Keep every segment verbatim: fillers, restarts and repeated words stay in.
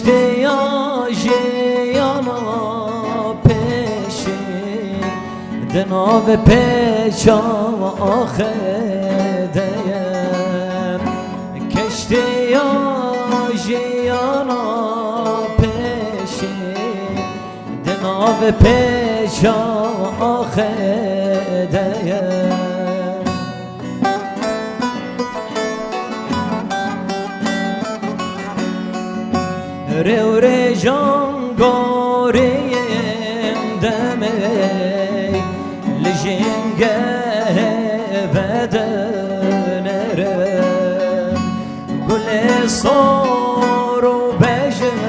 Keştiya jiyana pêşî di navê pêça axê de ye. Keştiya jiyana pêşî di navê pêça axê de ye. Rêwrêjan goriyên demê li jîngehê vedinêre. Gulê sor û bejin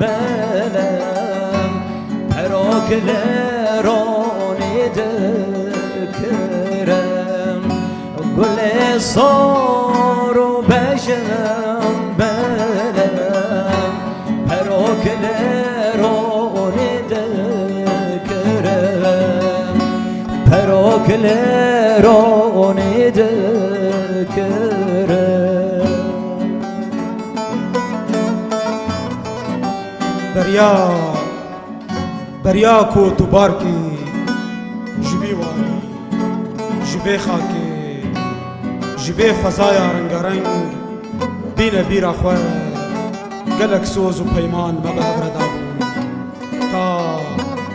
belem, perok li ronî dikirim. Gulê sor û bejin belem, perok li ronî dikirim. Perok li ronî dikirim. Beriya, beriya ku tu bar kî ji vî warî, ji vê xakê, ji vê xwezaya rengareng bîne bîra xwe, gelek soz û peyman me bi hev re dabûn. Ta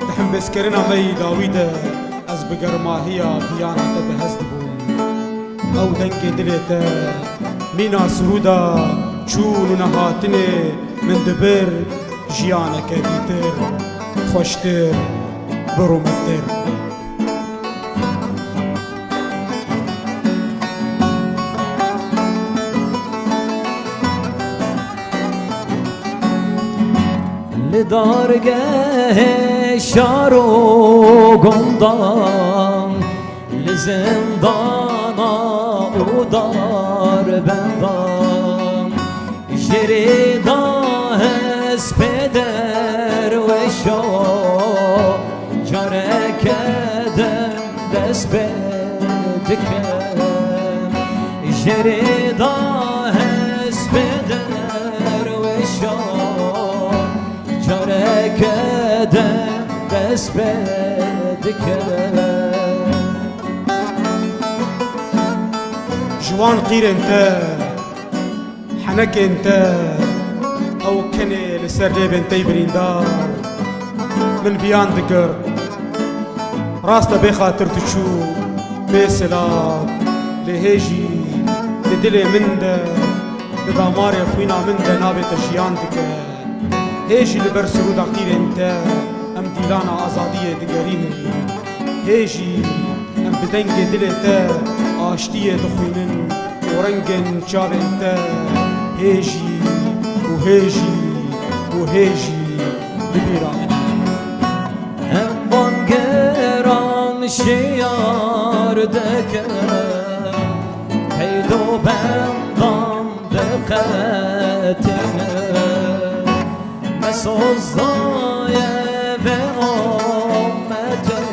di hembêzkirina me yî dawî de ez bi germahiya viyana te bi hez dibûm. Ew dengê dilê te, mîna sirûda çûn û nehatinê min dibir jiyaneke dîtir, xweştir, bi rûmettir. Li dargehê şar û gundan, li zindana û darbendan, jê rê da hespê derweşo, careke din dest pê dike. Jê rê da hespê derweşo, careke din dest pê dike. Ji wan qîrên te, henekên te, ew kenê li ser lêvên te yî birîndar, min viyan dikir. Rast e, bê xatir tu çû, bê silav, lê hê jî di dilê min de, di damarê xwîna min de navê te jiyan dike. Hê jî li ber sirûda qîrên te em dîlana azadiyê digerînin. Hê jî em bi dengê dilê te aştiyê dixwînin û rengên çavên te hê jî û hê jî û hê jî li bîra min. Em bangeran şiyar dikin, qeyd û bendan diqetine. Me soz daye vê ummetê,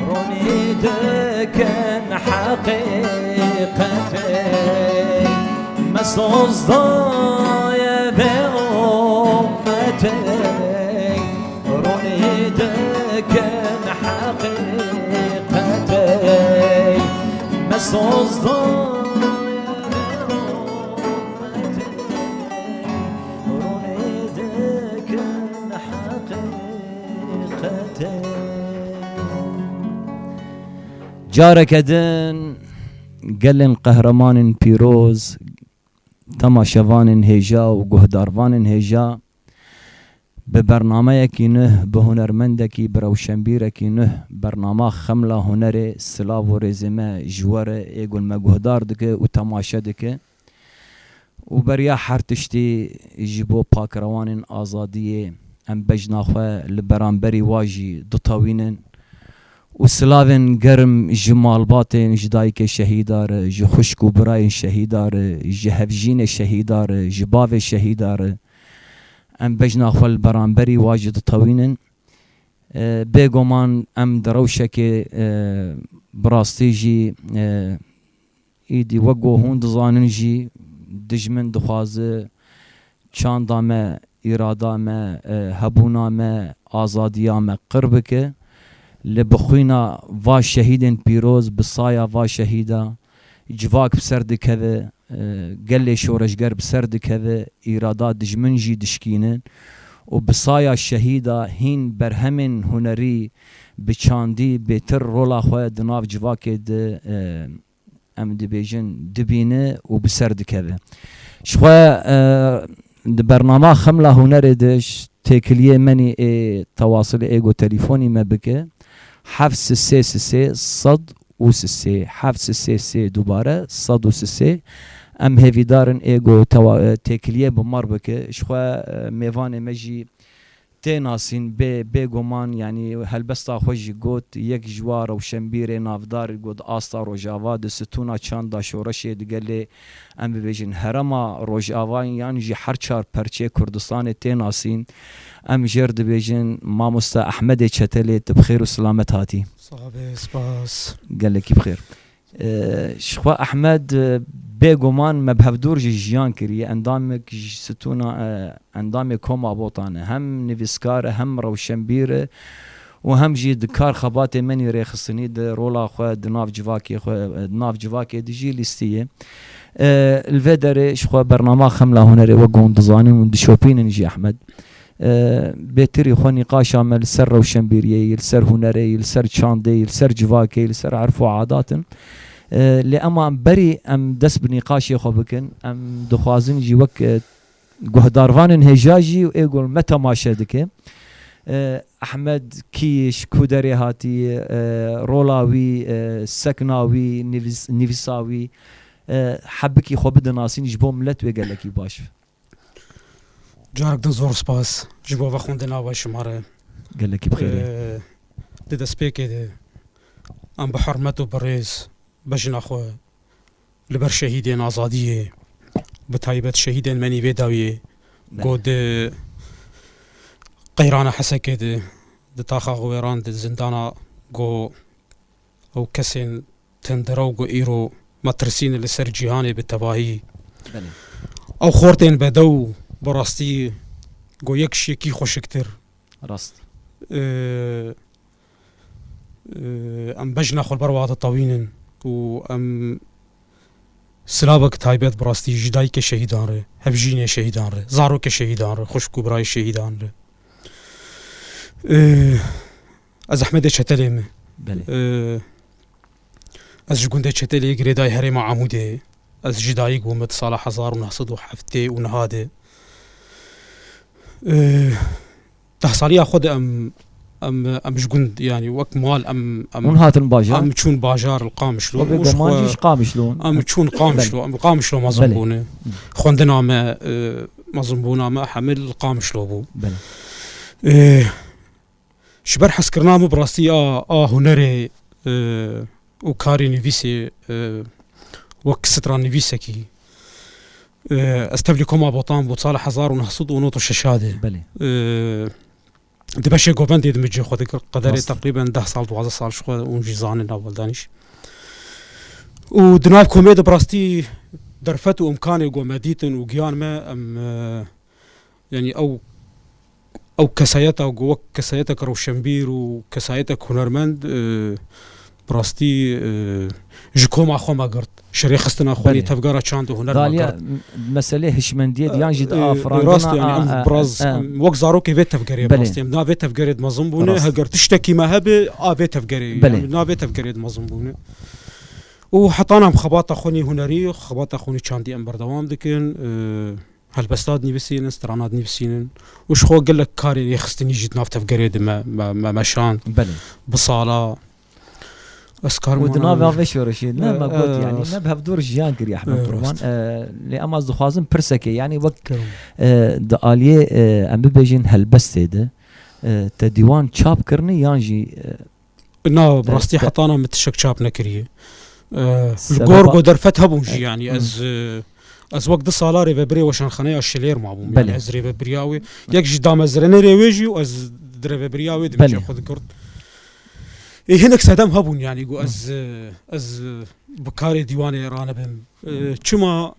ronî dikin heqîqetê. Me soz daye vê ummetê, ronî dikin heqîqetê. Me soz daye vê ummetê, ronî dikin heqîqetê. Careke din gelên qehremanên pîroz, temaşevanên hêja û guhdarvanên hêja, bi bernameyekî nuh, bi hunermendekî, bi rewşenbîrekî nuh, bernama Xemla Hunerê, silav û rêzê me ji we re ê ku me guhdar dike û temaşe dike. Û beriya her tiştî ji bo pakrewanên azadiyê em bejna xwe li beramberî wa jî ditewînin. Û silavên germ ji malbatên, ji dayikê şehîda re, ji xwişk û birayên şehîda re, ji hevjînê şehîda re, ji bavê şehîda re. Em bejna xwe li beramberî wa jî ditewînin. E, bêguman em di rewşekê, e, bi rastî jî, e, îdî wek ku hûn dizanin jî dijmin dixwaze çanda me, îrada me, e, hebûna me, azadiya me qir bike. Li bi xwîna va şehîdên pîroz, bi saya va şehîda civak bi ser dikeve, e, gelê şoreşger bi ser dikeve, îrada dijmin jî dişkîne û bi saya şehîda hîn berhemên hunerî bi çandî bêtir rola xwe di nav civakê de, e, em dibêjin, dibîne û bi ser dikeve. Ji xwe, e, di bernama Xemla Hunerê de ji têkiliyê menî ê tewasilê ê go telîfonî me bike, heft sisê sisê sed û sisê, heft sisê sê dubare sed û sisê. Em hêvîdar in ê go tewa-, e, têkiliyê bi me re bike. Ji xwe, e, mêvanê me jî tê nasîn, bê, bêguman, yanî helbesta xwe jî got, yek ji wa rewşenbîrê navdar got, asta Rojava di stûna çanda şoreşê di gelê, em bibêjin, herêma Rojava yan jî her çar perçê Kurdistanê tê nasîn. Em jêr dibêjin, mamoste Ehmedê Çetelê, tu bi xêr û silamet hatî. Sax be, spas. Gelekî bi xêr. E, ji xwe Ehmed, e, bêguman me bi hevdûr jî jiyan kiriye. Endamek ji stûna, e, endamê Koma Botan e. Hem nivîskar e, hem rewşenbîr e û hem jî di kar xebatê menî rêxistinî de rola xwe di nav civakê xwe, e, di nav civakê de jî lîstiye. E, li vê derê ji xwe bernama Xemla Hunerê wek hûn dizanin û dişopînin jî Ehmed. E, bêtirî xwe nîqaşa me li ser rewşenbîriyê yî, li ser hunerê yî, li ser çandê yî, li ser civakê yî, li ser erf û adat in. E, lê ema em berî em dest bi nîqaşê xwe bikin, em dixwazin jî wek, e, guhdarvanên hêja jî û ê gul me temaşe dike. E, Ehmed kî yî, ji ku derê hatî, e, rola wî, e, sekna wî, nivîs-, nivîsa wî, e, hebikî xwe bidinasîn ji bo milet wê gelekî baş. Carek din zor spas ji bo vexwendina we şima re. Gelekî bi xêr e. Ee, di destpêkê de em bi hurmet û bi rêz bejna xwe li ber şehîdên azadiyê, bi taybet şehîdên menî vê dawiyê, Belê. Ku di qeyrana Hesekê de, di taxa Xwêran de, zindana ku ew kesên tendera û ku îro metirsî ne li ser cîhanê bi tevahî. Belê. Ew xortên bedew bi rastî ku yek ji yekî xweşiktir. Rast. Ee, ee, em bejna xwe li ber wa ditewînin û em silavek taybet bi rastî ji dayikê şehîdan re, hevjînê şehîdan re, zarokê şehîdan re, xwişk û birayê şehîdan re. Ee, ez Ehmedê Çetelê me. Belê. Ee, Ez ji gundê Çetelê girêdayî herêma Amûdê. Ez ji dayik bûme di sala hezar û neh sed û heftê û niha de. Ê, deh saliya xwe de em, em, em ji gund, yanî wek mal em, em, Hûn hatin bajar? Em çûn bajar li Qamişlo. Xwe bê Û ji goman xwe jî ji Qamişlo hûn. Em çûn Qamişlo, Belê. Em li Qamişlo mezin Belê. Bûne. Hı. Xwendina me, e, mezinbûna me hemî li Qamişlo bû. Belê. Ê, Ji ber hezkirina min bi rastî a, a hunerê, e, û karê nivîsê, e, wek stranivîsekî, e, ez tevlî Koma Botan bû sala hezar û neh sed û nod û şeş de. Belê. E, di beşê govendê de min cihê xwe dikir. Qederê Rast. Teqrîben deh sal, duwazdeh sal ji xwe hûn jî zanin navbeldanîş. Û di nav komê de bi rastî derfet û imkanê ku me dîtin û giyan me, em, e, Yanî ew, ew kesayeta ku wek kesayetek rewşenbîr û kesayetek hunermend, e, bi rastî, e, ji koma xwe me girt. Ji rêxistina xwe Belê. Tevgera çand û huner me Daliya girt. M-, meselê hişmendiyê de yan jî di E, e, afirandina rast, yanî, a, em a, biraz, a, em wek zarokê vê tevgerê Belê. Bi rastî. Em na vê tevgerê de mezin bûne. Rast. Heger tiştekî me hebe, a vê tevgerê, Belê. Yanî na vê tevgerê de mezin bûne. Û heta niha em xebata xwe nî hunerî, xebata xwe nî çandî em berdewam dikin. E, Helbesta dinivîsînin, strana dinivîsînin û ji xwe gelek karê rêxistinî jî di nav tevgerê de me, me, me meşand. Belê. Bi sala ez karim Û di wana nava vê şoreşê, ne E, me got, e, yanî, rast. Me bi hevdûr jiyan kiriye, Ehmed E, Kurban. rast. E, lê em ez dixwazim pirsekê, yanî wek, Kerem. E, di aliyê, e, em bibêjin helbestê de, e, te dîwan çap kirine yan jî, e, Na, bi E, rastî te- hetana min tiştek çap nekiriye. E, li Sebeba gor ku derfet hebûn jî, E, yanî hı. ez, e, ez wek du sala rêvebirê weşanxaneya Şilêr mabûm. Belê. Yanî ez rêvebiriya wê, yek jî damezrenê rê wê jî û ez di rêvebiriya wê de Belê. Min cihê xwe digirt. Ê, hinek sedem hebûn, yanî, got, ez, e, ez, e, bi karê dîwanê ranibim. E, çima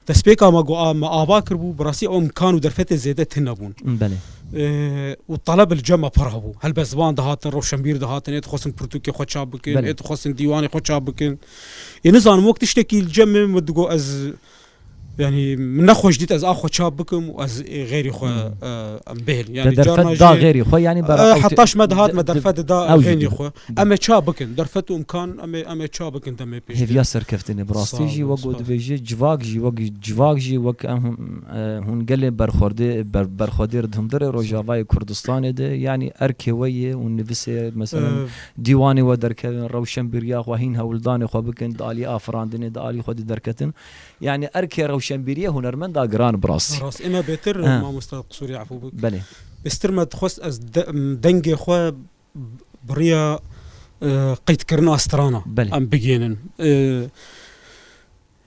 destpêka me got, a, me ava kiribû, bi rastî ew imkan û derfetê zêde tune bûn. Belê. E, û taleb li cem me pir hebû. Helbestvan dihatin, rewşenbîr dihatin, ê dixwestin pirtûkê xwe çap bikin, Belê. ê dixwestin dîwanê xwe çap bikin. Ê, nizanim, wek tiştekî li cem min, min digot, ez, yanî, min nexweş dît ez a xwe çap bikim û ez ê xêrî xwe, Hmm. e, em bihêlin. Yanî, Te derfet carna da jî, xêrî xwe, yanî, e, bera ew heta tê-, ji me dihat, de-, me de-, derfet da ew jî xêrî dî. xwe. Belê. Em ê çap bikin. Derfet û imkan em ê, em ê çap bikin demê pêş de. Hêviya serkeftinê, bi rastî Sağ jî olun, wek sağ got olun. dibêje, civak jî, wek civak jî, wek em, e, hûn gelê berxwedê-, ber-, berxwedêr di hundirê Rojavayê Kurdistanê de, yanî erkê we yê, hûn nivîsê, mesela, Ee, dîwanê we derkevin, rewşenbîriya xwe, hîn hewldanê xwe bikin, di alî afirandinê, di alî xwe de derketin. Yanî erkê rewşenbîriyê hunermenda giran bi rastî. Rast, eme bêtir, Ha. mamosta, qisûrê efû bik. Belê. Bêstir me dixwest ez de-, dengê xwe bi riya, e, qeydkirina strana Belê. em bigihînin. E,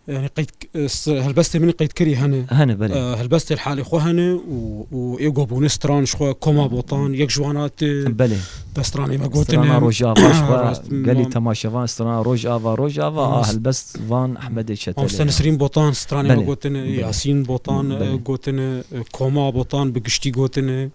yanî qeyd, e, s-, helbestê min qeydkirî hene. Hene, belê. E, helbestê li halê xwe hene û, û ê gobûne stran ji xwe Koma Botan, yek ji wana tê Belê. de stranê me gotine. Strana Rojava ji xwe, Rast, gelî ma- temaşevan strana Rojava, Rojava, a Rast. helbest van Ehmedê Çetele. Mamoste Nisrîn Botan stranê me Belê. gotine, Belê. Yasîn Botan, e, Belê. gotine, e, Koma Botan bi giştî gotine.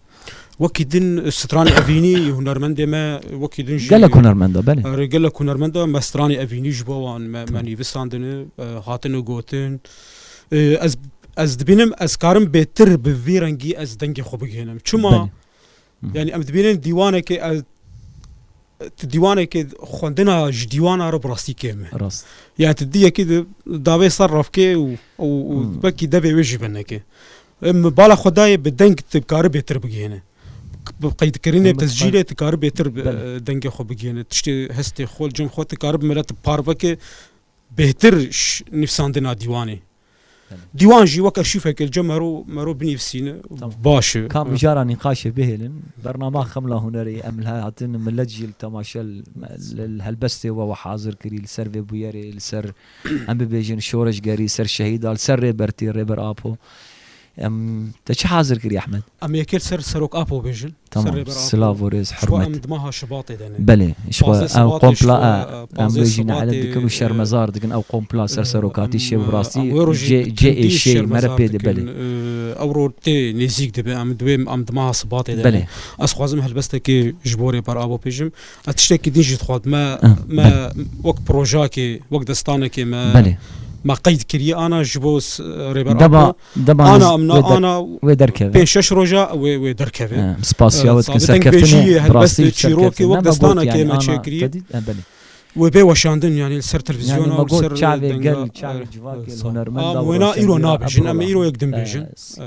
Wekî din stranê evînî hunermendê me, wekî din jî Gelek hunermenda, belê. Erê, gelek hunermenda me stranê evînî ji bo wan me, me Tamam. nivîsandine, e, hatine gotin. E, ez, ez dibînim, ez karim bêtir bi vî rengî ez dengê xwe bigihînim. Çima? Belê. Hı. Yani em dibînin dîwanekê ez, tu dîwanekê xwendina ji dîwana re bi rastî kêm e. Rast. Yani tu dî yekî di davê ser revkê û, û, û Hmm. belkî devê wê jî venekê. Em bala xwe dayê bi deng tu kari bêtir bigihîne. Bi qeydkirinê, Em, tescîlê tu kari bêtir bi, Belê. e, dengê xwe bigihîne. Tiştê hestê xwe, cem xwe tu kari bi milet parveke bêhtir ş-, nivîsandina dîwanê. Belê. Dîwan jî wek arşîveke li cem mero, mero binivîsîne. Tamam. Baş e. Ka Hı. mijara nîqaşê bihêlin. Bernama Xemla Hunerê em li hatin millet jî li temaşe li, li, li helbestê we, we hazir kirî, li ser vê bûyerê, li ser em bibêjin şoreşgerî, ser şehîda, li ser Rêbertî, Rêber Apo. Em, te çi hazir kirî, Ehmed? Em yekê li ser Serok Apo bêjin. Tamam, Ser Rêber Apo. silav û rêz, Ji xwe hurmet. em di maha Şibatê de ne. Belê, ji xwe Pazdeh ew Şibatê kompla, ji xwe, e, em pazdeh bêjî Şibatê, nehlê dikin û e, şermezar dikin ew kompla ser e, serokatî em, şêv e, rastî em wê rojê cê, cê ê tundî şêy mere şermezar pê de dikin. belê. E, ew ro tê nêzîk dibe, em di wê, em di maha Şibatê de Belê. ne. Ez xwazim helbestekê ji bo Rêber Apo bêjim. Ez tiştekî din jî dixwazim. Me, Ah, me belê. wek projakê, wek destanekê me, Belê. me qeyd kiriye ana ji bo s-, Rêber Dema, Apo. dema Ana ez em na wê der-, ana wê derkeve. pênc şeş roja wê, wê derkeve. He, spasiya Ee, wê dikin sabit serkeftinê, deng bêjî, bi rastî helbestê çîrokê serkeftinê. wek Me destanekê gotiye, me ana çêkiriye. te dît? He, belê. Wê bê weşandin, yani li ser Yani televizyona me û li got ser çavê denga, gel, e, çavê civakê, e, hunermenda am û wêna îro rewşenbîra nabêjin, em ê îro yek din bêjin. E, s-,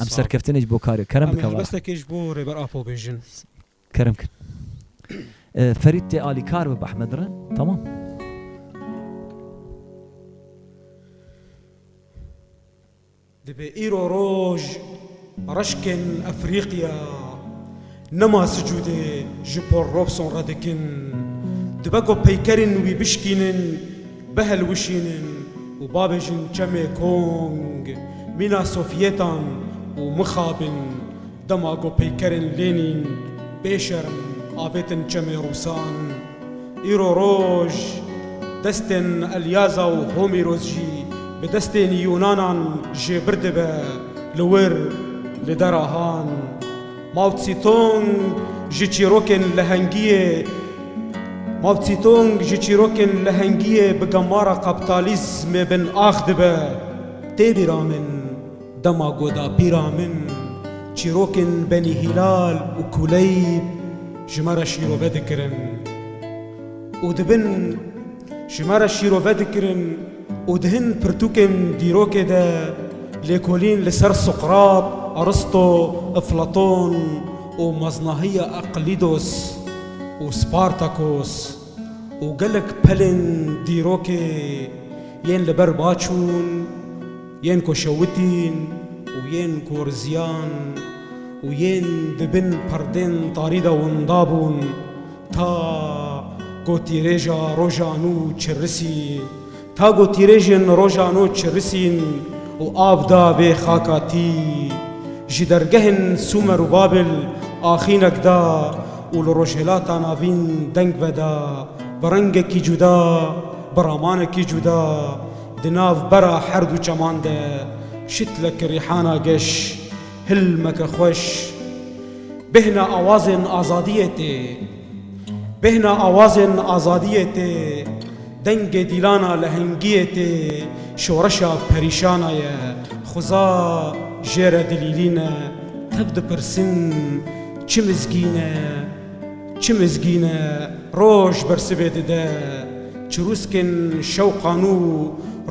Em serkeftinê ji bo karê. Kerem bike, wala. Helbestekê ji bo Rêber Apo bêjin. Kerem kin. E, Ferîd tê alîkar be bi Ehmed re. Tamam. Dibe îro roj reşkên Efrîqya nema sicûdê ji Paul Robeson re dikin. Dibe ku peykerên wî bişkînin, bihilwişînin û babêjin çemê Kong, mîna Sovyetan û mixabin. Dema ku peykerên Lênîn bêşerm avêtin çemê Rûsan, îro roj destên Elyaza û Homîros jî bi destên Yûnanan jêbir dibe li wir li dera han. Mao Tse-tung ji çîrokên lehengiyê, Mao Tse-tung ji çîrokên lehengiyê bi gemara kapitalizmê bin ax dibe. Tê bîra min. Dema ku dapîra min çîrokên Benî Hîlal û Kuleyb ji me re şîrove dikirin û dibin ji me re şîrove dikirin û di hin pirtûkên dîrokê de lêkolîn li ser Suqrat, Aristo, Eflaton û meznahiya Eqlîdos û Spartakos û gelek pelên dîrokê yên li ber ba çûn, yên ku şewitîn û yên ku riziyan û yên di bin perdên tarî de winda bûn, ta ku tîrêja roja nû çirisî, ta ku tîrêjên roja nû çirisîn û av da vê xaka tî. Ji dergehên Sûmer û Babil axînek da, û li Rojhilata Navîn deng veda, bi rengekî cuda, bi ramanekî cuda, di nav bera her du çeman de, şitlek rîhana geş, hilmeke xweş. Bêhna awazên azadiyê tê, bêhna awazên azadiyê tê, dengê dîlana lehengiyê tê, şoreşa perîşana ye, xuza jê re dilîlîne, tev dipirsin, çi mizgîn e, çi mizgîn e, roj bersivê dide, çirûskên şewqanû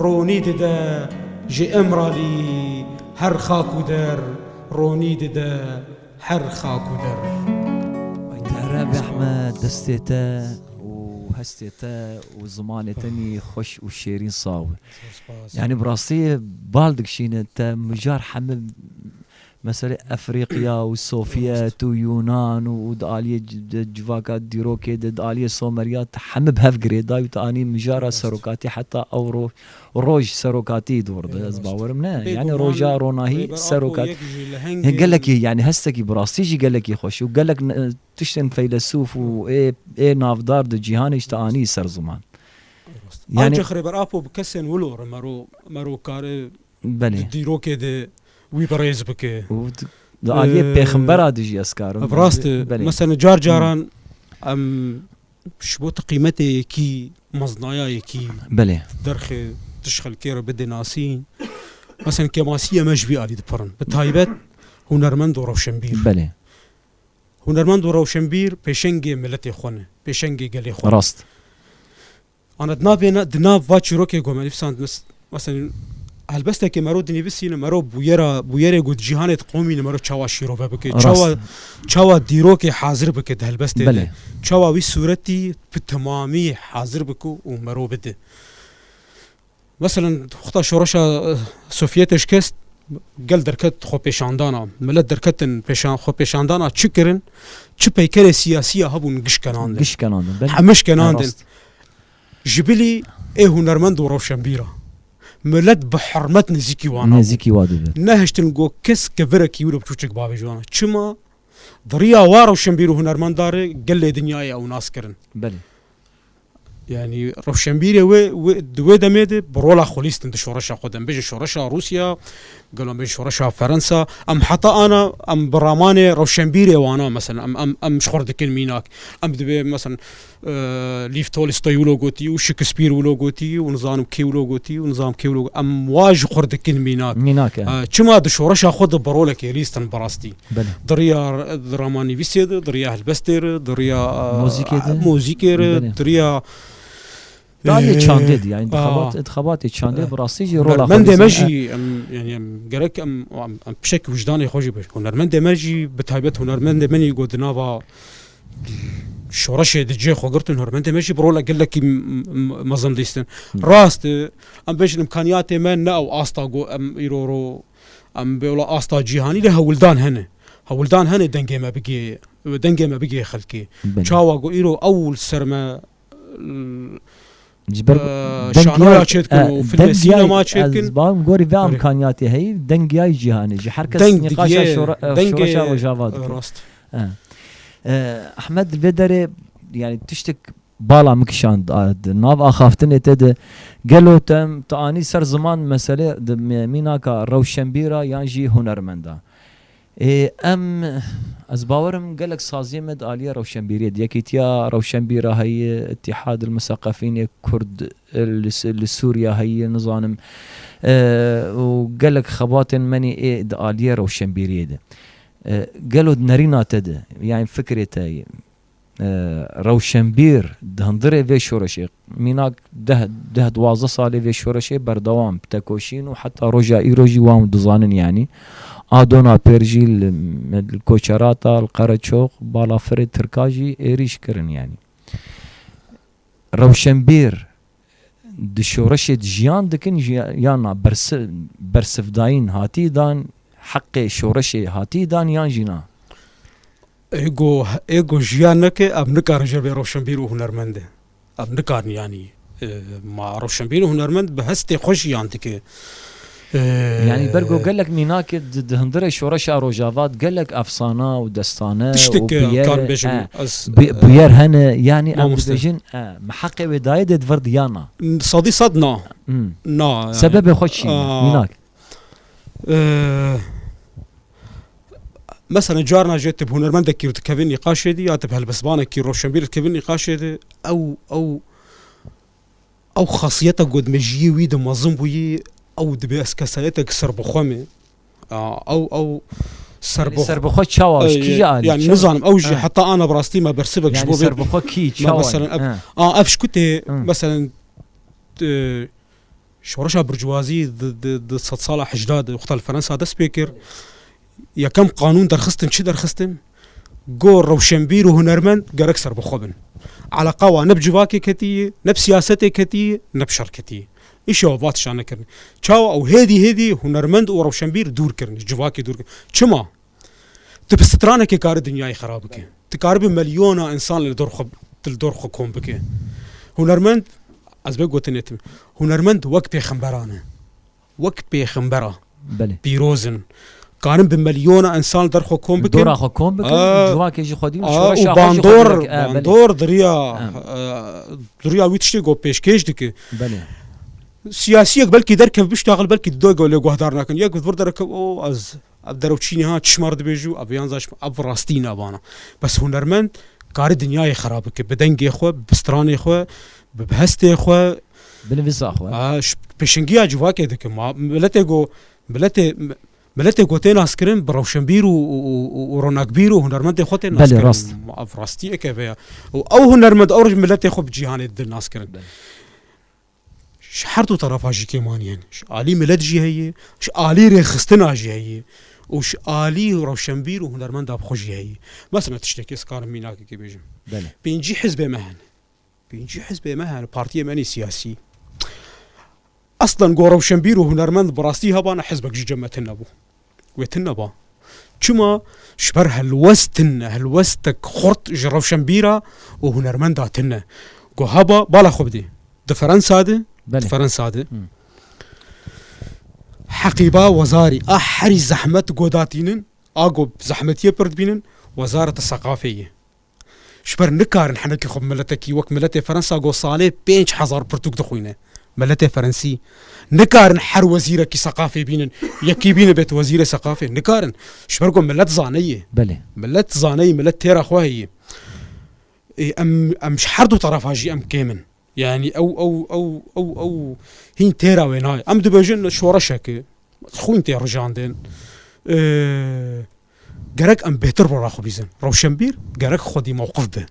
ronî dide, ji Îmralî her xak û der ronî dide. Her xak û der. Ay te here bêhme destê te û hestê te û zimanê te nî xweş û şêrîn saw. Zor spas. Yani bi rastî bal dikişîne te mijar hemî meselê Efrîqya û Sovyet û Yunan û, û di aliyê c-, de civaka dîrokê de, di aliyê Someriya te hemî bi hev girêdayî û te anî mijara serokatî heta ew ro-, roj serokatî dor de, ez bawerim ne. Bêguman, yani roja ronahî Rêber Apo serokat. Yek ji lehengên gelekî, yani hestekî bi rastî jî gelekî xweş û gelek ne-, tiştên feylesûf û ê, ê navdar di cîhanê ji te anî ser ziman. Yani ancak Rêber Apo bi kesên wilo re mero, mero kare Belê. Di dîrokê de wî bi rêz bike. Û di, di aliyê Ee, pêxembera de jî ez karim. Ev rast e. Belê. Mesela car caran em ji bo tu qîmetê yekî, meznaya yekî Belê. Derxê tu ji xelkê re bidê nasîn. Mesela kêmasiyê me ji vî alî dipirin. Bi taybet hunermend û rewşenbîr. Belê. Hunermend û rewşenbîr pêşengê miletê xwe ne, pêşengê gelê xwe ne. Rast. Ana di navê na, di nav va çîrokê ku me nivîsand mes-, mesela helbestekê mero dinivîsîne, mero bûyera, bûyerê ku di cîhanê diqomîne, mero çawa şîrove bike, Rast. Çawa, çawa dîrokê hazir bike di helbestê Belê. De, çawa wî sûretî bi temamî hazir bike û mero bide. Mesela wexta şoreşa, eh, Sovyetê şikest, gel derket xwepêşandana. Milet derketin pêşan-, xwepêşandana çi kirin? Çi peykerê siyasî ya hebûn giş kenandin? Giş kenandin, belê. Hemiş kenandin. Rast. Ji bilî ê hunermend û rewşenbîra. Milet bi hurmet nêzîkî wan Nêzîkî wa dibe. Nehiştin go kes kevirekî wilo biçûçik bavêje wana. Çima? Di riya wa rewşenbîr û hunermenda re gelê dinyayê ew nas kirin. Belê. Yani rewşenbîrê wê, wê, di wê demê de bi rola xwe lîstin di şoreşa xwe de. Em bêjin şoreşa Rûsya, gelo em bêjin şoreşa Ferensa. Em heta ana, em bi ramanê rewşenbîrê wana, mesela, em, em, em ji xwe dikin mînak. Em dibê, mesela, e, Lîv Tolstoy wilo gotî û Shakespeare wilo gotî û nizanim kê wilo gotî û nizam kê wilo gotî. Em wa ji xwe dikin mînak. Mînak e. E, çima di şoreşa xwe de bi rolekê lîstin bi rastî? Belê. Di riya, di ramanîvîsê de, di riya helbestê re, di riya, e, Muzîkê de. Muzîkê re, Belê. Di riya, Di aliyê e, çandê de, yani, a, dixebat-, dixebatê çandê, e, bi rastî jî rola xwe hunermendê me dizî-, jî, em, yani, em, gerek em, em, em pişek wijdanê xwe jî bêjin. Hunermendê me jî, bi taybet hunermendê me nî got di nava şoreşê di cihê xwe girtin, hunermendê me jî bi rola gelekî m-, m-, mezin dîstin. Hı. Rast e, em bêjin imkaniyatê me ne ew asta go em îro ro, em bê wela asta cîhanî lê hewldan hene. Hewldan hene dengê me bigê, dengê me bigê xelkê. Belê. Çawa go îro ew li ser me, Ji ber e, dengiyay-, şanoya çêdikin e, û filmê dengiyay-, sînema çêdikin. Ez barim gorî ve Erê. Imkaniyatê heyî, dengiyay cîhanê jî. Her kes Deng nîqaşa digiyê, şora-, e, dengê, şoreşa Rojava e, dike. Rast. E. E, Ehmed, li vê derê, yani, tiştek bala min kişand, a, di nav axaftinê te de, gelo te, te anî ser ziman mesele di mê-, mînaka rewşenbîra yan jî hunermenda? Ê, em, ez bawerim gelek saziyê me di aliyê rewşenbîriyê de. Yekîtiya Rewşenbîra heye, Îtîhad el Museqefînê Kurd, e, li, li Sûriya heye, nizanim. E, û gelek xebatên me nî ê di aliyê rewşenbîriyê de. E, gelo di nerîna te de, yani fikrê te, e, rewşenbîr di hundirê vê şoreşê, mînak deh, deh duwazdeh salê vê şoreşê berdewam, tekoşîn û heta roja îro jî wan dizanin, yanî a dona pêr jî li, li Koçerata, li Qereçox, balafirê Tirka jî êrîş kirin, yanî. Rewşenbîr di şoreşê de jiyan dikin jî ya na bersi-, bersivdayîn hatî dan, heqê şoreşê hatî dan yan jî na? Ê go, ê go jiyan neke, em nikarin jê bê rewşenbîr û hunermend e. Em nikarin yanî, e, ma rewşenbîr û hunermend bi hestê xwe jiyan dike. Ee, Yanî ber ku gelek mînakê di, di hundirê şoreşa Rojava de gelek efsana û destane û tiştek, e, bûyer, karim bêjim, e, ez, bû-, e, bûyer hene, yanî em mamoste dibêjin, e, me heqê wê dayê dê di vir diya na. Sedî sed na. Hmm. Na, yanî. Sebebê xwe çi ye? Aa, mînak. Ee, Mesela carna jê tu bi hunermendekî dikevin nîqaşê dî, ya tu bi helbestvanekî, rewşenbîr dikevin nîqaşê dî, ew, ew, ew xasiyeta ku di mejiyê wî de mezin bûyî, ew dibe ez kesayetek serbixwe me. A, ew, ew Yanî serbix-, serbixwe çawa, ji Ey, kîja alî, yani çawa? Nizanim, ew jî Ha. heta ana bi rastî me bersivek ji Yanî bo bê. serbixwe kî, Me çawa? Mesela ev, Ha. a, ev ji ku tê, Hı. mesela, e, Şoreşa burcuvazî di, di, di sedsala hejda de wexta li Fransa dest pê kir. Yekem qanûn derxistin, çi derxistin? Got rewşenbîr û hunermend gerek serbixwe bin. Eleqa wan ne bi civakê ketî ye, ne bi siyasetê ketî ye, ne bi şer ketî ye. Îşev va tişta nekirin. Çawa ew hêdî hêdî hunermend û rewşenbîr dûr kirin, ji civakê dûr kirin. Çima? Tu bi stranekê kari dinyayê xera bike. Tu kari bi milyona însan li dor xwe, li dor xwe kom bike. Hunermend, ez bê gotinê tim. Hunermend wek pêxemberan e. Wek pêxembera. Belê. Pîroz in. Karin bi milyona însan li der xwe kom bikin. Dora xwe kom bikin, Aa, civakê jî xwedî û aa, şoreşa û xwe jî bandor, xwedî wek, e, belê. bandor diriya, Em. e, diriya wî tiştê ku pêşkêş dike. Belê. Siyasiyek belkî derkev biştaxil, belkî didoy ku lê guhdar nakin. Yek vir derkev, o, ez, ev derew çî niha çi ji me re dibêjî û ev yan zaş, ev rastî nabana. Bes hunermend kari dinyayê xera bike, bi dengê xwe, bi stranê xwe, bi, bi hestê xwe. Bi nivîsa xwe. A, ş-, pêşengiya civakê dike. Ma, miletê go, miletê, miletê go tê naskirin bi rewşenbîr û, û, û, û ronakbîr û hunermendê xwe tê Belê, naskirin. rast. Ma, ev rastiyek e veya. Û ew hunermend, ew miletê xwe bi cîhanê didin naskirin. Belê. Ji her du terefa jî kêmanî hene. Ji alî milet jî heye, ji alî rêxistina jî heye û ji alî rewşenbîr û hunermenda bi xwe jî heye. Mesela tiştekê ez karim mînakekê bêjim. Belê. Pêncî hizbê me hene. Pêncî hizbê me hene, partiyê me nê siyasî. Eslen go rewşenbîr û hunermend bi rastî hebana hizbek ji cem me tune bû. Wê tune ba. Çima? Ji ber helwest tune, helwestek xurt ji rewşenbîra û hunermenda tune. Go heba, bala xwe bidê. Di Ferensa de, Belê. di Ferensa de. Hı. Heqîba wezarî, a herî zehmet go datînin, a go zehmetiyê pir dibînin, wezareta seqafê ye. Ji ber nikarin henekî xwe bi miletekî wek miletê Ferensa go salê pênc hezar pirtûk dixwîne. Miletê Ferensî nikarin her wezîrekî seqafê bînin, yekî bîne bêt wezîrê seqafê. Nikarin. Ji ber ku milet zane ye. Belê. Milet zane ye, milet têra xwe heye. Ê, em, em ji her du terefa jî em kêm in. Yani ew, ew, ew, ew, ew hîn têra wê nayê. Em dibêjin şoreşeke xwîn tê rijandin. Ee, gerek em bêhtir bi xwe bîzin. Rewşenbîr gerek xwedî mewqif be.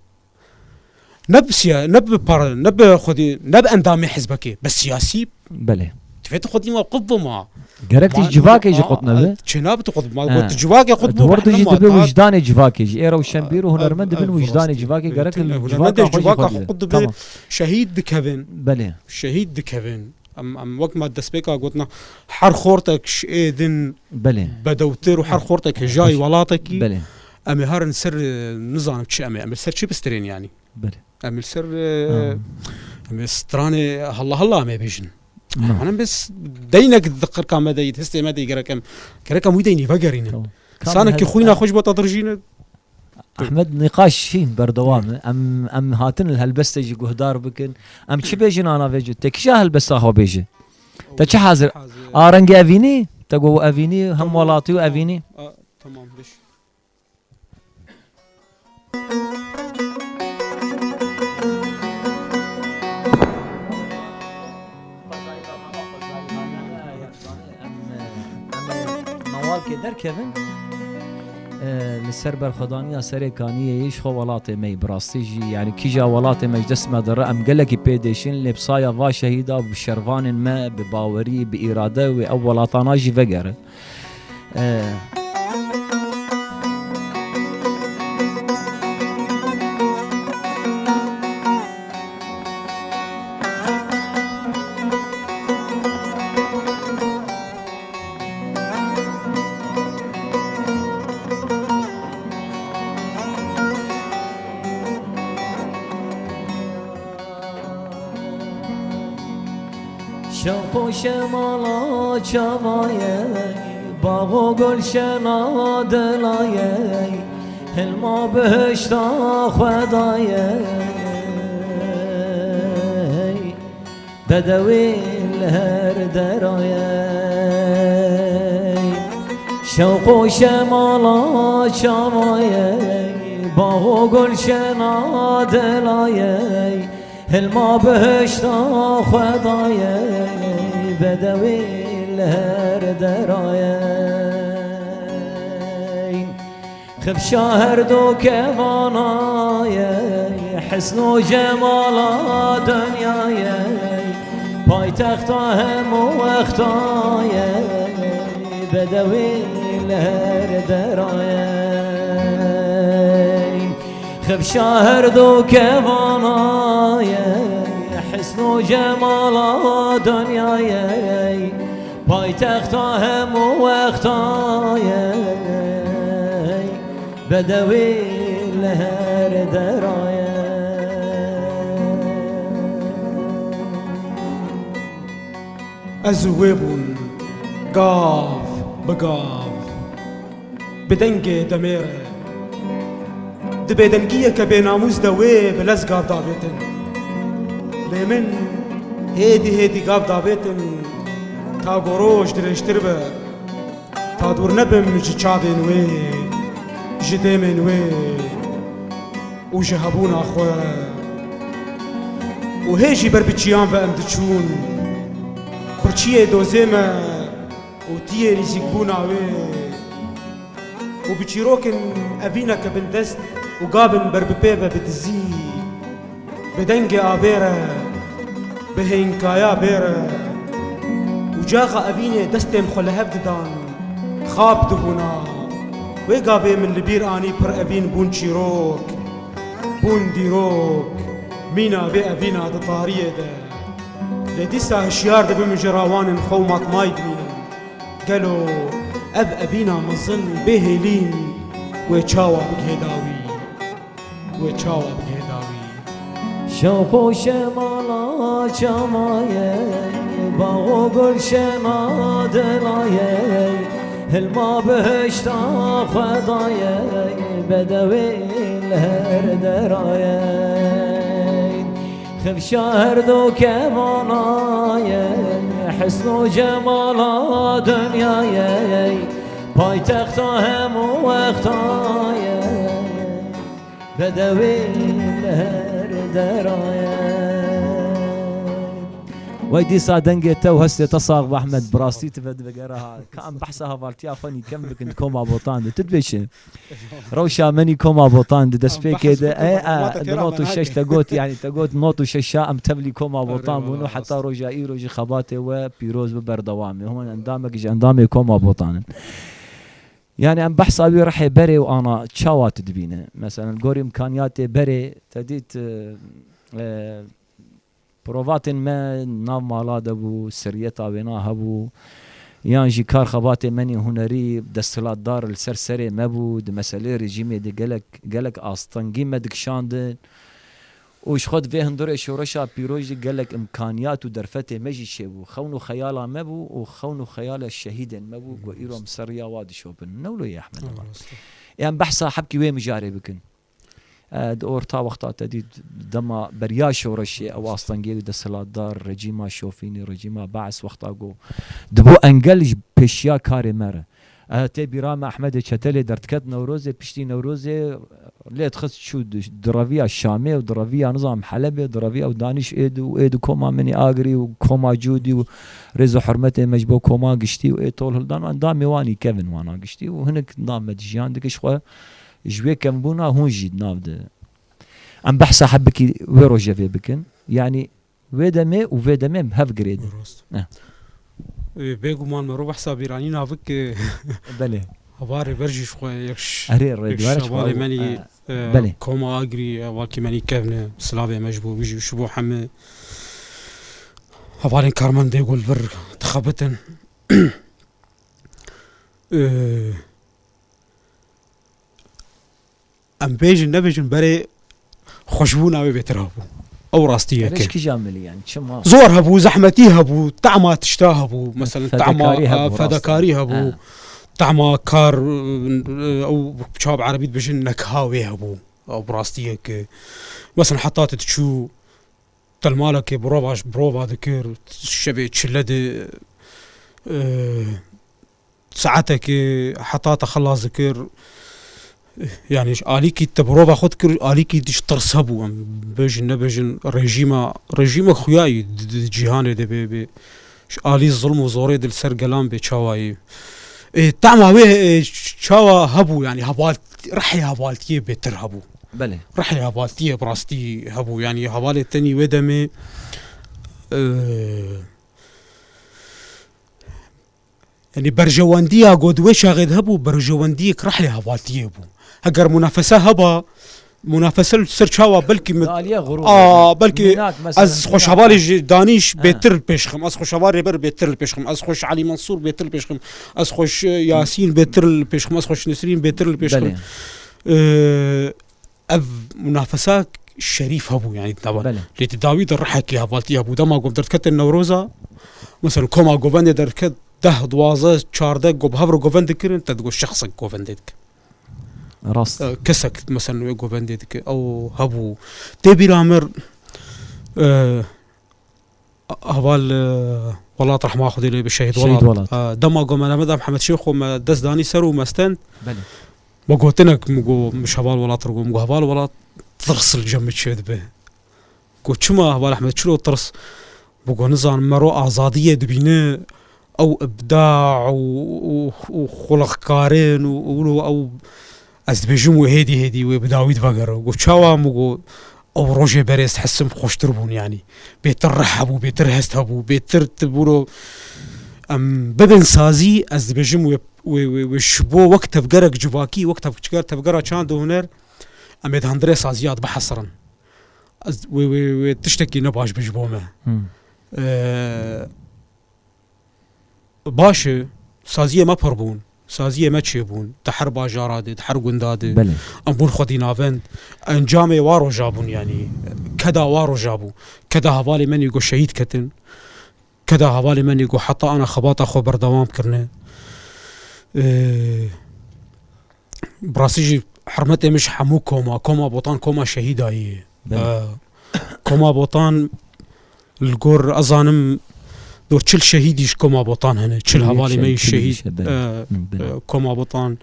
Ne bi siya-, ne bi par-, ne bi xwedî, ne bi endamê hizbekê, bi siyasî. Belê. Divê tu xwedî mewqif bima. Gerek tu Ma-, civakê jî ma-, qut nebe. Çênabe tu xwedî, ma Ha. got tu civakê qut Di bû, wir de jî dibe wijdanê. Danê civakê jî. Ê rewşenbîr û hunermend dibin wijdanê civakê, gerek li civaka xwe jî xwedî dibe. Tamam. Şehîd dikevin. Belê. Şehîd dikevin. Em, em wek me destpêka gotina, her xortek ji ê din Belê. bedewtir û her xortek hejayî Xweş. welatekî, Belê. em ê herin ser, e, nizanim çi em ê, em ê ser çi bistirên yanî? Belê. Em ê ser, e, Ha. em ê stranê halla halla em ê bêjin. Na. Em ê s-, deynek di qirka me de yî, di histê me de yî, gerek em, gerek em wî deynî vegerînin. Tamam. Sanekî Kamil, xwîna ha. xwe ji bo te dirjîne, Ehmed, nîqaş hîn berdewam e. Em, em hatin li helbestê jî guhdar bikin. Em çi bêjin ana vê cî? Te kîja helbesta xwe bêje? Te çi hazir? Hazir. A rengê evînî? Te got evînî, hem Tamam, welatî û tamam. evînî. A, tamam, biş. Em, em, em mewalkê derkevin, e, li ser berxwedaniya Serê Kaniyê yê ji xwe welatê me yî. Bi rastî jî, yani kîja welatê me ji dest me dere, em gelekî pê dêşin, lê bi saya va şehîda û bi şervanên me, bi bawerî, bi îrade wê ew welatana jî vegere. E, Şewq û şemala çavayey, bax û gulşena dilayey, hilma bihişta xwedayey, bedewî li her derayey. Şewq û şemala çavayey, bax û gulşena dilayey, hilma bihişta xwedayey, bedewî li her derayey. Xifşa her du kevanayey, hisn û cemala dinyayey, paytexta hemû wextayey, bedewî li her derayey. Xifşa her du kevanayey, hisn û cemala dinyayey, paytexta hemû wextayey, bedewî li her derayey. Ez û wê bûn gav bi gav, bi dengê demê re. Di bêdengiyeke bênamûs de wê bi lez gav davêtin. Lê min hêdî hêdî gav davêtin, ta ku roj dirêjtir be, ta dûr nebim ji çavên wê, ji dêmên wê û ji hebûna xwe. Û hê jî ber bi çiyan ve em diçûn, birçiyê dozê me û tiyê nîzîkbûna wê. Û bi çîrokên evîneke bindest û gavin ber bi pê ve bi dizî, bi dengê avê re, bi hênkaya bê re. Û caxa evînê destên xwe li hev didan, xap dibûna. Wê gavê min li bîr anî pir evîn bûn çîrok, bûn dîrok, mîna vê evîna di tariyê de. Lê dîsa hişyar dibim ji rawanên xwe û matmayî dimînim. Gelo ev evîna mezin bê hêlîn wê çawa bigihê dawî? Wê çawa bigihê dawî? Şewq û şemala çamayê, bax û gulşena dilayê, hilma bihişta xwedayê, bedewî li her derayê. Xifşa her du kevanayê, hisn û cemala dinyayê, paytexta hemû wextayê, bedewî li her derayê. Wey dîsa dengê te û hestê te sax be Ehmed, bi rastî tu ve divegere ha. Ka em behsa hevaltiya xwe nî kem bikin di koma Botan de. Tu dibêje. Rewşa me nî koma Botan di destpêkê de, e, e, di not û şeş te got, yanî te got not û şeşa em tevlî koma Botan bûn û heta roja îro jî xebatê we pîroz bi berdewamê. Hûn endamek ji endamê koma Botan in. Yanî em behsa wî rihê berê û ana çawa tu dibîne? Meselen, gorî imkaniyatê berê te dît, e, e, Provatên me nav mala de bû, seriyeta wêna hebû, yan jî kar xebatê me nî hunerî, desthilatdar li ser serê me bû, di meseleyê rejîmê de gelek, gelek astengî me dikişandin. Û ji xwe di vê hundirê şoreşa pîroz jî gelek imkaniyat û derfetê me jî çêbû. Xewn û xeyala me bû û xewn û xeyala şehîdên me bû ku îro em ser riya wa dişopin. Ne wilo ye Ehmed Heval. Ê em behsa hebkî wê mijarê bikin. E, di orta wexta te dît dema beriya şoreşê ew astengiyê û desthilatdar, rejîma şofînî, rejîma Beis wexta ku dibû engel ji pêşiya karê me re. E, tê bîra me Ehmedê Çetelê derdiket Newrozê, piştî Newrozê lê dixist çû di, di reviya Şamê û di reviya nizam Helebê, di reviya û danîş êd û êd û koma Minî Agirî û koma Cûdî û rêz û hurmetê me ji bo koma giştî û ê tol hildan wan damê wanî kevin wana giştî û hinek nam me dijiyan dike ji xwe. Ji wê kembûna hûn jî di nav de. Em behsa hebikî wê rojevê bikin. Yanî wê demê û vê demê em hev girê din. Rast. Eh. Ê, bêguman mero behsa bîranîna bik, e, Belê. Hevalê ber jî ji xwe yek ş-, Erê, yek rêdwer ji hevalê xwe, menî, eh, e, belê. Koma Agirî, hevalkî menî kevne, silavê me ji bo wî jî, ji bo heme hevalên karmendê ku li vir dixebitin. Ê, Em bêjin nebêjin berê xweşbûna wê bêtir hebû. Ew rastiyek e. Rêşkîja milî, yani çima? Zor hebû, zehmetî hebû, tahma tişta hebû. Mesela tahma, fedakarî hebû, e, fedakarî hebû. Ha. Tahma kar, e, ew çawa bi erebî dibêjin, nekha wê hebû. Ew rastiyek e. Mesela heta tu diçû telmalekê birova, birova dikir, şevê çile de, e, saetekê heta te xelas dikir. Yani alîkî te birova xwe dikir, alîkî diş tirs hebû. Em bêjin nebêjin rejîma, rejîma xuyayî di, di cîhanê de bê, bê. Ji alî zilm û zorê di li ser gelan bê çawayî. E, tahma wê, e, çawa hebû, yani heval-, rihê hevaltiyê bêtir hebû. Belê. Rihê hevaltiyê bi rastî hebû. Yani hevalê tenî wê demê, e, yani berjewendiya ku di wê çaxê de hebû, berjewendiyek rihê hevaltiyê bû. Heger munafese heba, munafese li ser çawa belkî min, Aliye gurur a, oldu. Belkî Minak mesela, ez xweş minak. Hevalê ji Danîş Ha. Bêtir li pêş xim, ez xweş heval Rêber bêtir li pêş xim, ez xweş Elî Mensûr bêtir li pêş xim, ez xweş Yasîn bêtir li pêş xim, ez xweş Nesrîn bêtir li pêş xim. Belê. Ee, ev munafesa şerîf hebû, yani, di nava. Belê. Lê di dawî de rihekî hevaltî hebû. Dema ku em derdiketin Newroza, mesela koma govendê derdiket deh, duwazdeh, çardeh ku bi hev re govend dikirin, te digot şexsek govendê dike. Rast. E, kesek, mesela, wê govendê dike. Ew hebû. Tê bîra me, e, Heval, e, Welat, rehma Xwedê lê be, Şehîd Şehîd Welat. Welat. E, dema ku me Mehmet Şêxo me dest danî ser û me stend. Belê. Me gotinek, min got, min ji Heval Welat re got, min got, Heval Welat, tirs li cem min çêdibe. Got, çima Heval Ehmed, çilo tirs? Min got, nizanim, mero azadiyê dibîne, ew îbda û, û, û xulixkarin û, û wilo ew, ez dibêjim wê hêdî hêdî wê bi dawî de vegere. Got, çawa? Min got, ew rojê berê ez hesim xweştir bûn, yanî. Bêtir rih hebû, bêtir hest hebû, bêtir tu bûro. Em bibin sazî, ez dibêjim wê, wê, wê, wê ji bo wek tevgerek civakî, wek tevger-, tevgera çand û huner, em ê di hundirê saziya de bihesirin. Ez, wê, wê, wê tiştekî ne baş be ji bo me. Hmm. Ee, Baş e, saziyê me pir bûn, saziyê me çêbûn, di her bajara de, di her gunda de. Belê. Em bûn xwedî navend. Encamê wa roja bûn, yanî keda wa roja bû. Keda hevalê me nî ku şehîd ketin, keda hevalê me nî ku heta ana xebata xwe berdewam kirine. Ee, bi rastî jî hurmetê min ji hemû koma, koma Botan koma şehîdayî ye. Belê. Ee, koma Botan Li gor, ez zanim, do çil şehîdî ji Koma Botan hene, çil hevalê me yî şehîd, e, e, Koma Botan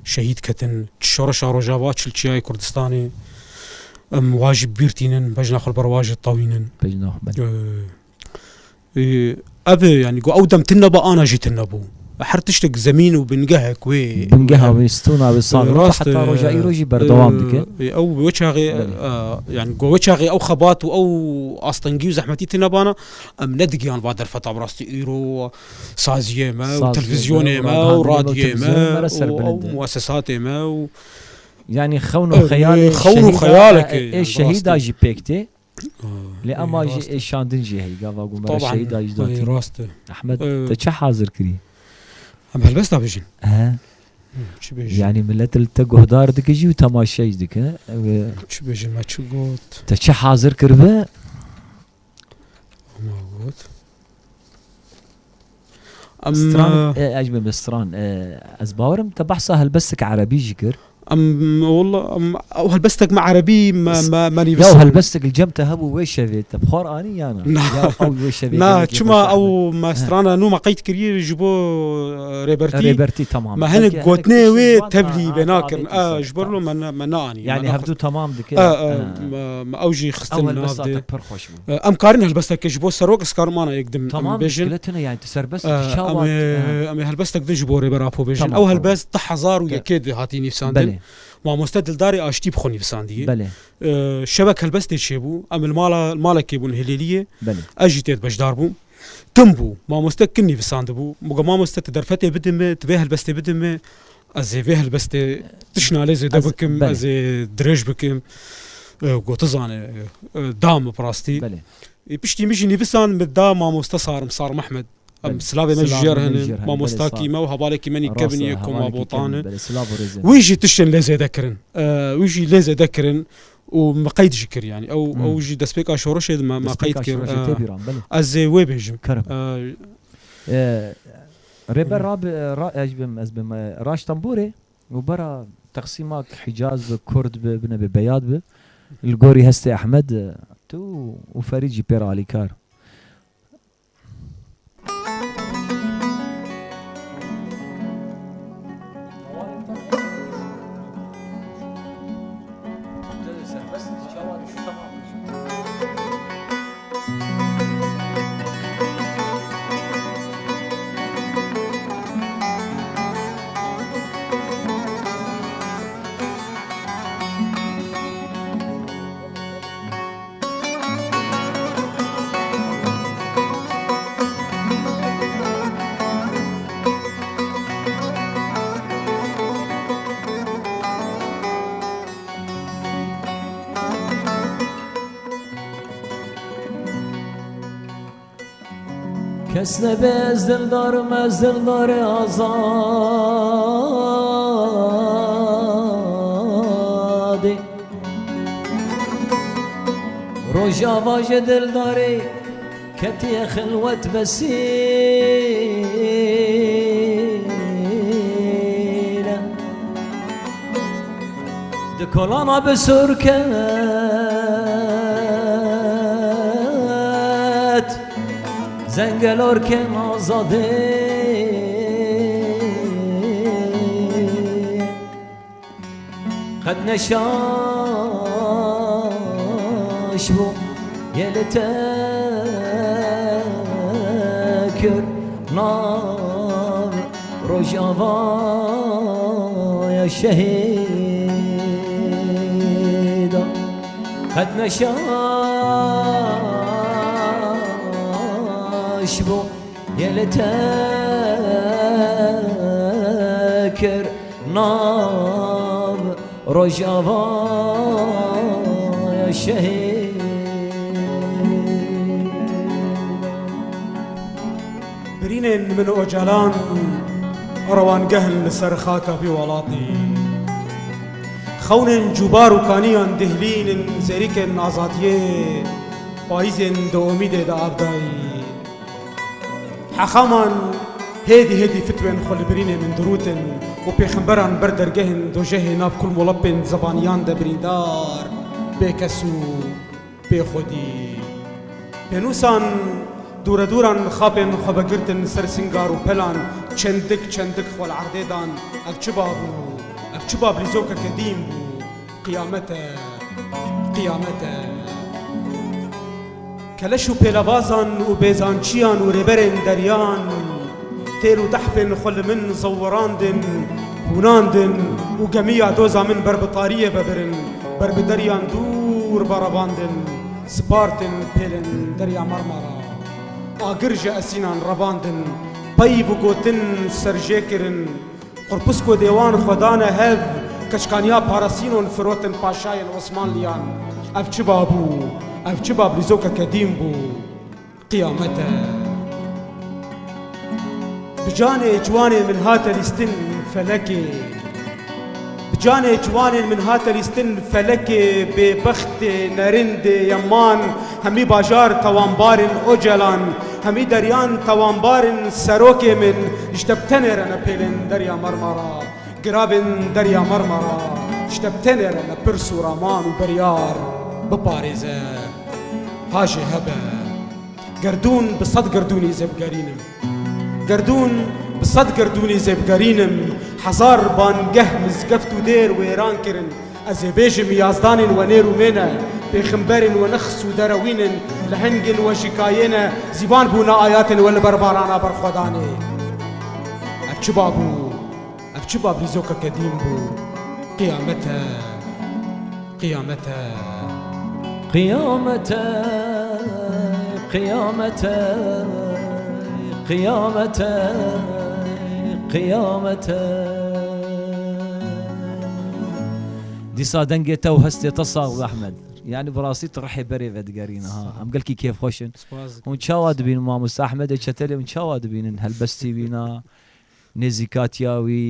şehîd ketin. Şoreşa Rojava, çil çiyayê Kurdistanê, em wa jî bîr tînin, bejna xwe li ber wa jî tewînin. Bejna xwe, belê. E, e, ev e, yanî, ku ew dem tune ba, ana jî tune bû. Her tiştek zemîn û bingehek wê. Bingeha wê, stûna wê, sazî wê, rast, heta roja îro jî berdewam dike. E, ew wê çaxê, e, yanî, go wê çaxê ew xebat û ew astengî û zehmetî tune bana, em nedigiyan va derfeta bi rastî. Îro saziyê me û televîzyonê me û radyoyê me û ew muessesatê me û, yanî, xewn û xeyalê, xewn û xeyalekê, ê şehîda jî pêk tê. Lê ema jî êşandin jî heye, gava ku me re şehîda jî dotî. Rast e. Ehmed, te çi hazir kirî? Em helbesta bijîn. He. Çi bêjin? Yanî millet li te guhdar dike jî û temaşe jî dike. Ev e. Çi bêjin, me çi got? Te çi hazir kiribe? Ama got. Em, stran, e, e, ez jî me stran, e, ez bawerim te behsa helbestek erebî jî kir. Em, walla, em, ew helbestek me erebî me, me, me nivîsand. Ya helbestek li cem te hebû wê şevê te bi xwar anî ya na? Na. Ya ew wê şevê gelekî xweş hebû. Na, çima ew me strana nû me qeyd kiriye ji bo, e, Rêbertî. Rêbertî, tamam. Me hinek gotinê wê tevlî vê nakirin. A, ji ber lo me ne, me neanî. Yanî hevdu tamam dike. A, a, me, me ew jî xistin nav de. Ew helbesta te pir xweş bû. E, em karin helbesteke ji bo serok, ez karim ana yek dim em bêjin. Tamam, muşkile tune, yanî tu serbest, e, tu çawa, em ê, e, em ê helbestek din ji bo Rêber Apo bêjin. Tamam, tamam. Ew helbest du hezar û yekê de hatî nivîsandin. Belê. Mamoste Dildarê Aştî bi xwe nivîsandiye. Belê. E, şevek helbestê çêbû. Em li mala, malekê bûn Hilêliyê. Belê. Ez jî tê de beşdar bûm. Tim bû. Mamoste kin nivîsandibû. Min got, "Mamoste, tu derfetê bidin me, tu vê helbestê bidin me." Ez ê vê helbestê tişna lê zêde bikim, ez ê dirêj bikim. E, got, "Tu zane, e, da min bi rastî." Belê. E, piştî min jî nivîsan min da mamoste Sarim, Sarim Ehmed. Em silavê me ji jêr hene. Mamostakî me û hevalekî me nî kevin yê Koma Botan e. Wî jî tiştên lê zêde kirin. E, wî jî lê zêde kirin. û me qeyd jî kir, yanî ew, Hmm. ew jî destpêka şoreşê de me, me qeyd Destpêka kir. şoreşê Eh, tê bîran, belê. Ez ê wê bêjim. Kerem. Eh, Eh, Rêber Hmm. Rabi, ra, ez bim, ez bim, eh, Raştan Borê û bera teqsîmak Hicaz bi, Kurd bi, bine bi, Beyad bi. Li gorî hestê Ehmed, eh, tu û Ferîd jî pê re alîkar. Kes nebe ez dildarim, ez dildarê azadê. Rojava ji dildarê ketiye xilwet vesîle. Di kolana bi sur ket, zengelorkên azadê. Qet ne şaş bû yê li te kir nav Rojavaya şehîda. Qet ne şaş bû yê li te kir nav Rojavaya şehîd. Birînên min Ocalan rewangeh in li ser xaka vî welatî. Xewnên cûbar û kaniyan dihlînin zêrîkên azadiyê, payîzên di omîdê de avdayî. Hexaman hêdî hêdî fitwên xwe li birînê min dirûtin û pêxemberan ber dergehên dojehê nav kul molepên zebaniyan de birîndar, bêkes û bêxwedî. Pênûsan dûredûran xapên xwe vegirtin ser singar û pelan, çendik çendik xwe li erdê dan. Ev çi ba bû? Ev çi ba bilîzokeke dîn bû? Qiyamet e, qiyamet e. Keleş û pêlebazan û bêzançiyan û rêberên deryan, têl û tehfên xwe li min zewirandin, hûnandin û gemiya doza min ber bi tariyê ve birin, ber bi deryan dûr ve revandin, spartin pêlên Derya Marmara. Agir ji Esînan revandin, peyv û gotin serjê kirin, Qurpisk û dêwan xwe dane hev, keçkaniya Parasînon firotin paşayên Osmanliyan. Ev çi ba bû? Ev çi ba bilîzokeke dîn bû? Qiyamet e. Bi canê ciwanê min hate lîstin felekê. Bi canê ciwanên min hate lîstin felekê, bêbextê, nerindê, yeman, hemî bajar tawanbar in Ocalan, hemî deryan tawanbar in serokê min, ji te bi tenê re ne pêlên Derya Marmara, giravên Derya Marmara, ji te bi tenê re ne pirs û raman û beryar biparêze. Ha jê hebe. Gerdûn bi sed gerdûnî zêbigerînim. Gerdûn bi sed gerdûnî zêbigerînim. Hezar bangeh, mizgeft û dêr wêran kirin. Ez ê bêjim, yazdanên we nêr û mê ne, pêxemberên we nixs û derewîn in, lehengên we jî kayê ne, zîvan bûne ayatên we li ber barana berxwedanê. Ev çi ba bû? Ev çi ba bilîzokeke dîn bû? Qiyamet e. Qiyamet e. Qiyamet e. Qiyamet e. Qiyamet e. Qiyamet e. Dîsa dengê te û hestê te sax be, Ehmed. Yanî bi rastî tu rihê berê vedigerîne ha. Sağ ol. Em gelkî kêfxweş in. Spas dikim. Hûn çawa dibînin mamoste Ehmedê Çetelê, hûn çawa dibînin helbestî wîna, nêzîkatiya wî?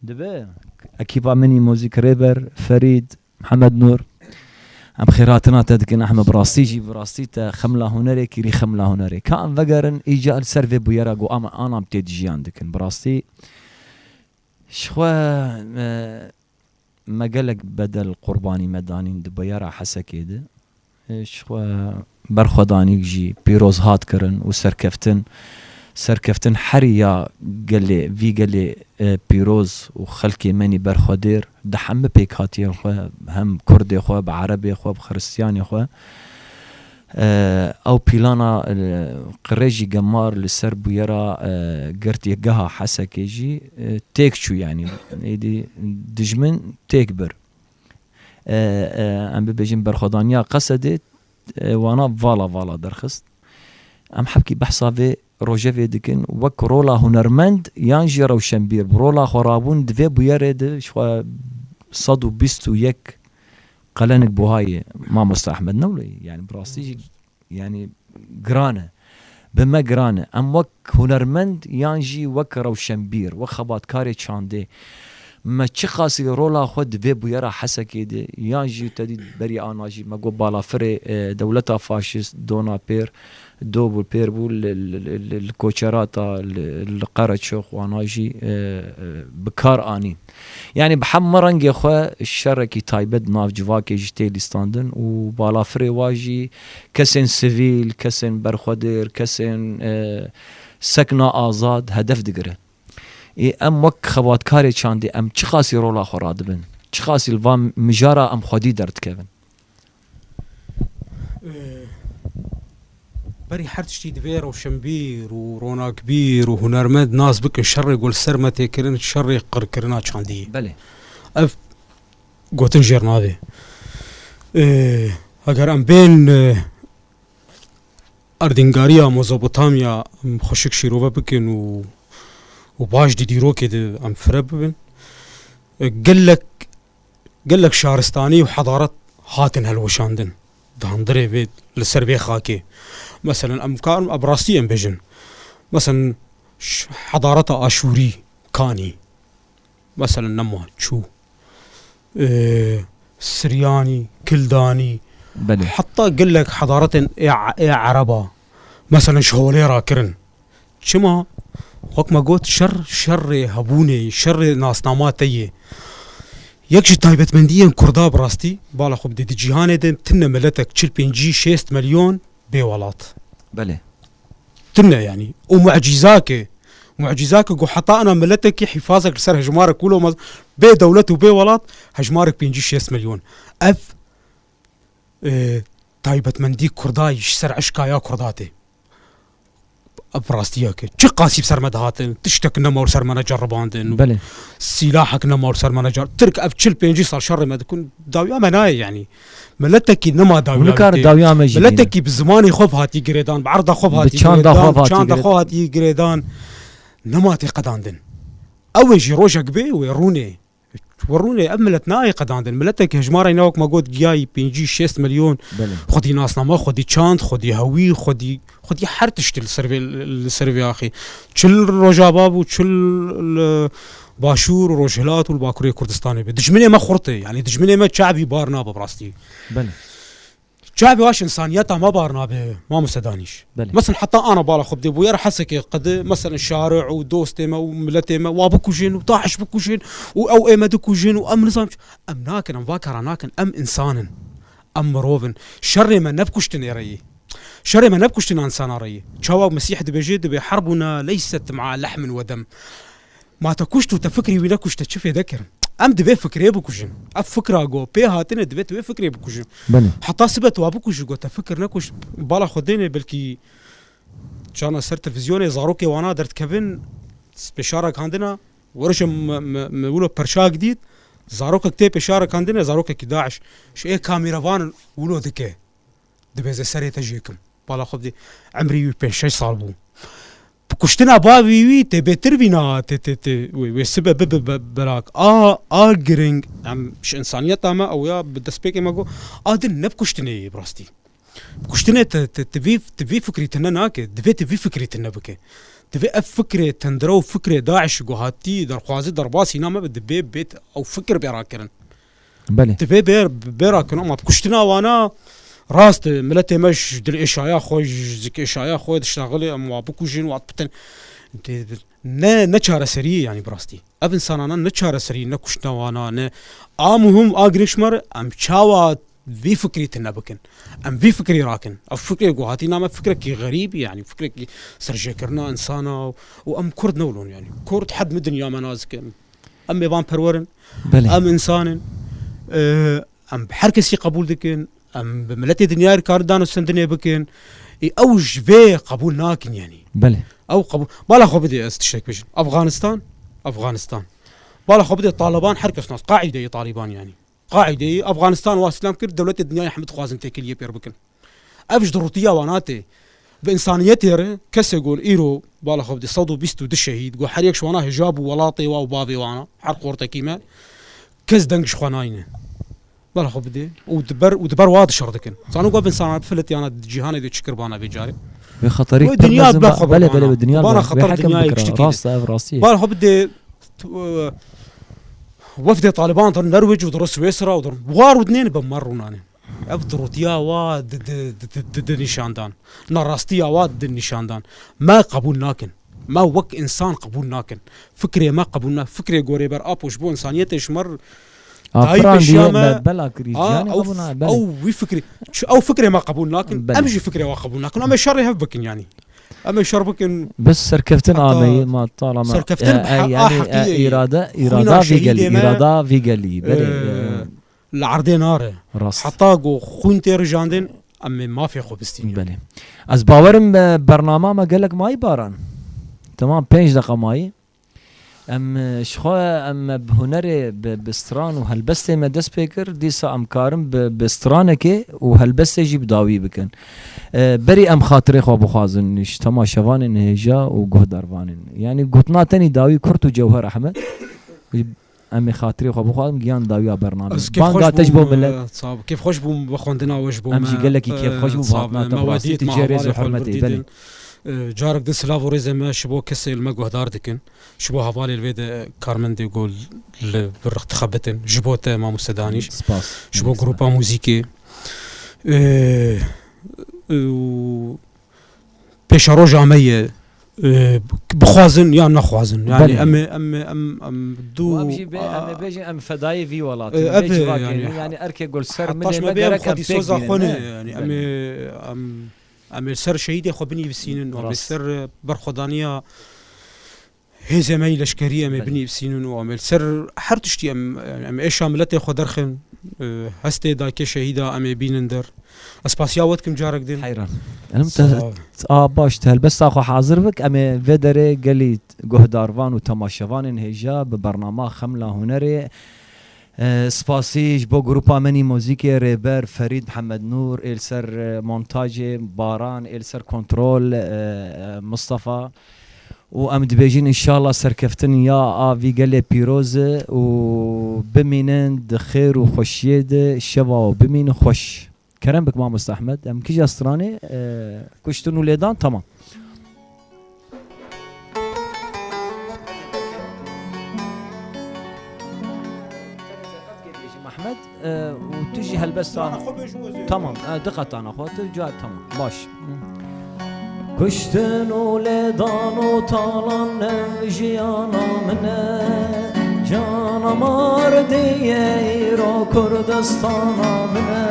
Dibe ekîpa min î muzîk, Rêber, Ferîd, Mihemed Nûr, Em xêratina te dikin Ehmed, bi rastî jî, bi rastî te xemla hunerê kirî, xemla hunerê. Ka em vegerin îca li ser vê bûyera ku em, an em tê de jiyan dikin. Bi rastî ji xwe, e, me gelek bedel qurbanî me danîn di bûyera Hesekê de. E, ji xwe berxwedanîk jî pîroz hat kirin û serkeftin, serkeftin herî ya gelê, vî gelê, e, pîroz û xelkê me nî berxwedêr di hemî pêkhatiyên xwe, hem kurdê xwe, bi erebê xwe, bi xiristiyanê xwe, e, ew pîlana, e, qirêjî gemar li ser bûyera, e, girtîgeha Hesekê jî, e, têk çû, yanî êdî dijmin têk bir. E, e, em bibêjin berxwedaniya Qesedê, e, wana vala vala derxist. Em hebkî behsa vê rojevê dikin, wek rola hunermend yan jî rewşenbîr, bi rola xwe rabûn di vê bûyerê de ji xwe sed û bîst û yek qelenik buhayê mamoste Ehmed Newleyî. Yani bi rastî jî, yani giran e. Bi me giran e. Em wek hunermend yan jî wek rewşenbîr, wek xebatkarê çandê, me çiqasî rola xwe di vê bûyera Hesekê de, yan jî te dît berî ana jî me got balafirê, e, dewleta faşîst dona pêr, do bû pêr bû li, li, li, li, li Koçerata, li, li Qereçox wana jî, e, e, bi kar anîn. Yani bi hemû rengê xwe şerekî taybet nav civakê jî tê lîstandin û balafirê wa jî kesên sivîl, kesên berxwedêr, kesên, e, sekna azad hedef digire. Ê, em wek xebatkarê çandê em çiqasî rola xwe radibin? Çiqasî li van mijara em xwedî derdikevin? Ee, berî her tiştî divê rewşenbîr û ronakbîr û hunermend nas bikin şerê ku li ser me tê kirin, şerê qirkirina çandî ye. Belê. Ev gotin jêr nade. Ee, eger em bên, e, erdîngariya Mezopotamya, em xweşik şîrove bikin û, û baş di dîrokê de em fire bibin. E, gelek, gelek şaristanî û hedaret hatin hilweşandin. Di hundirê vê, li ser vê xakê. Meselen, em karin, em bi rastî em bêjin. Meselen, ş-, hedareta Aşûrî, Kanî. Meselen, nema, çû. Ee, Siryanî, Kildanî, Belê. Heta gelek hedaretên ê, ê Ereba, meselen, ji holê rakirin. Çima? Wek me got, şer, şerê hebûnê, şerê nasnama te yê. Yek ji taybetmendiyên Kurda bi rastî, bala xwe bidê, di cîhanê de tune miletek çil pêncî şêst milyon bê welat. Belê. Tune yani. O mucîzake. Mucîzake ku heta ana miletekî hîfazek li ser hejmarek wilo mez-, bê dewlet û bê welat hejmarek pêncî şêst milyon. Ev, e, taybetmendî Kurda ji ser eşka ya Kurda tê. Ev rastiyeke. Çi qasî bi ser me dihatin, tiştek nema û ser me neceribandin. Belê. Sîlahek nema û ser me necer-, Tirk ev çil pêncî sal şerê me dikin, dawiya me nayê yani. Miletekî nema dawiya Hûn nikare dawiya me jî bîne. Miletekî bi zimanê xwe hatî girêdan, bi erda xwe hatî girêdan, bi çanda xwe hatî girêdan. Nema tê qedandin. Ew ê jî rojek bê wê rûnê. Wê rûnê, ev milet nayê qedandin. Miletekî hejmara ne wek me got giyayî pêncî şêst milyon. Belê. Xwedî nasname, xwedî çand, xwedî hewî, xwedî, xwedî her tiştî li ser vê, li ser vê axê. Çi li Rojava bû, çi li Başûr û Rojhilat û li Bakurê Kurdistanê be. Dijminê me xurt e. Yani dijminê me çavî bar nabe bi rastî. Belê. Çavê waş insaniyeta me bar nabe, mamoste Danîş. Belê. Mesela heta ana bala xwe bidê bûyer Hesekê qedi, mesela şari û dostê me û miletê me wa bikujin û DAIŞ bikujin û ew ê me dikujin û em nizam ç-, em nakin, em va kara nakin, em insan in. Em mirov in. Şerê me ne bi kuştinê re yê. Şerê me ne bi kuştina insana re yê. Çawa Mesîh dibêje, dibê herbuna leyset ma'a lehmin we dem. Ma te kuşt û te fikrî wî nekuşt, te çi fêde kir? Em divê fikrê bikujin. Ev fikra go pê hatine, divê tu wê fikrê bikujin. Belê. Heta sibe tu wa bikujî, go te fikir nekuşt. Bala xwe dêne, belkî çana ser televîzyonê zarokê wana derdikevin, pêşa rekandina, werişe me, me, me wilo perşak dît, zarokek tê pêşa rekandine, zarokekî DAIŞ. Ji ê kamîrevan wilo dike. Dibêze serê te jêkim. Bala xwe bidê. Emrî wî pênc şeş sal bû. Bi kuştina bavî wî tê bêtir vîna, tê, tê, tê, wê, wê sibe bibe be-, belak. A, a giring, em ji insaniyeta me, ew ya bi destpêkê me got, a din ne bi kuştinê ye bi rastî. Bi kuştinê te, te, te vî, te vî fikrî tune nake, divê te vî fikrî tune bike. Divê ev fikrê tundre û fikrê DAIŞ ku hatî derxwazî derbasî name be, divê bêt ew fikir bê rakirin. Belê. Divê bêr, bêra kin, ama kuştina wana rast e, miletê me ji dilêşaya xwe, ji zikêşaya xwe diştaxilê, em wa bikujin, wa bitin. Dê-, ne, ne çareserî ye, yanî bi rastî. Ev insanana ne çareserî, ne kuştina wana, ne a muhim, a girîng ji me re, em çawa vî fikrî tune bikin? Em vî fikrî rakin. Ev fikrê ku hatî name fikrekî xerîb, yanî fikrekî serjêkirina insana û, û em Kurd ne wilo ne, yanî Kurd her dinya me nazik in. Em mêvanperwer in. Belê. Em însan in. Ee, em her kesî qebûl dikin. Em bi miletê dinyayê re karin danûstendinê bikin. Ê, ew ji vê qebûl nakin, yanî. Belê. Ew qebûl. Bala xwe bidê, ez tiştek bêjim. Afganistan, Afganistan. Bala xwe bidê Taliban, her kes nas. Qaîdeyê Taliban, yanî. Qaîdeyê Afganistan wa sîlam kir, dewletê dinyayê hemî dixwazin têkiliyê pêr bikin. Ev ji dirûtiya wan hatê. Bi însaniyetê re kesê got îro, bala xwe bidê, sed û bîst û du şehîd, got her yek ji wana hêja bû welatê wa û bavê wana, her xortekî me, kes deng ji xwe nayne. Bala xwe bidê û di ber, û di ber wa dişer dikin. Zano got ev însanan bifiletiyana di cîhanê de çi kirbana vê carê. Wê xeterî Wê pir dinya mezin bila ba-, xwe belê, belê, birbana. wê dinya Bana bila, wê xeter hekem dinyayê bikira. Çi Rast e, ev rastî ye. Bala xwe bidê, tu, e, wefdê Taliban dirin Norwêc û dirin Swêsra û dirin. War û dinên bi mer rûnanê. Ev dirûtiya wa di, di, di, di, di, di nîşan dan. Narastiya wa di nîşan dan. Me qebûl nakin. Me wek însan qebûl nakin. Fikrê me qebûl nakin. Fikrê gorê ber Apo ji bo însaniyetê ji me re dayî Afirandiye peşiya me. me bela kirî. A, Cihanê ew qebûl f-, nabe. Ew wî fikrê, ç-, ew fikrê me qebûl nakin. Belê. Em jî fikrê wa qebûl nakin. Em ê şerê hev bikin, yanî. Em ê şer bikin. Bi serkeftin Heta ameyî, ma talama, serkeftin e, bi e, he-, a yanî, heqî e, ye. Îrade, Xwîna îrada vî gelî, şehîdê me, îrada vî gelî. Belê, e, e, li erdê nare. Rast. Heta ku xwîn tê rijandin, em ê mafê xwe bistînin. Belê. Ez bawerim, e, bernama me gelek mayî Baran. Temam pênc deqa mayî. Em, e, ji xwe em, e, bi hunerê, bi, bi stran û helbestê me dest pê kir, dîsa em karin bi, bi stranekê û helbestê jî bi dawî bikin. E, berî em xatirê xwe bixwazin ji temaşevanên hêja û guhdarvanên. Yanî gotina tenî dawî Kurt û Cewher Ehmed. Em ê xatirê xwe bixwazin, giyan dawiya bernamê. Ez kêfxweş Banga te ji bo bûm, milet. e, sağ ol. Kêfxweş bûm bi xwendina we ji bo Em me. jî gelekî E, kêfxweş bûm bi sağ ol. hatina te Me bi rastî wedît, tu me cihê rêz û hevalê xwe li hurmetê, vir belê. dîtin. E, carek din silav û rêzê me ji bo kesê li me guhdar dikin. Ji bo hevalê li vê de karmendê ku li vir dixebitin. Ji bo te mamoste Danîş. Spas. Ji bo Spas. grupa muzîkê. E, e, û pêşeroja me ye, e, bixwazin yan nexwazin. Yani Belê. em ê, em ê, em, em dû, Û em jî bê, em ê a, bêjin em fedayê vî welatî, e, vê ev e, civakê yani, ne. Yani erkê gul ser heta milê ji me me bê em gerek em xwedî pêk soza bînin, xwe ne, ne? yani em Belê. ê, em, em ê li ser şehîdê xwe binivîsînin, em ê li Rast. ser, e, berxwedaniya hêzê me yî leşkerî em ê Belê. binivîsînin û em ê li ser her tiştî em, em ê êşa miletê xwe derxin, e, hestê dayikê şehîda em ê bînin der. Ez spasiya we dikim carek din. Heyran. Elim te, Sağ ol. a, baş, te helbesta xwe hazir bik, em ê vê derê gelî guhdarvan û temaşevanên hêja bi bernama Xemla Hunerê. E, spasî ji bo grupa Menî Muzîkê, rêber Ferîd Mihemed Nûr, ê li ser, e, montajê Baran, ê li ser kontrol, e, e, Mistefa. Û em dibêjin, înşallah serkeftin ya a vî gelê pîroz e û bimînin di xêr û xweşiyê de, şeva we bimînin xweş. Kerem bik mamoste Ehmed, em kîja stranê, e, kuştin û lêdan, tamam. Mehmet, e, û tu jî helbesta. Tamam, e, diqetana xwe, tu car tamam, baş. Kuştin û lêdan û talan ne jiyana min e, cana mardê ye îro Kurdistana min e,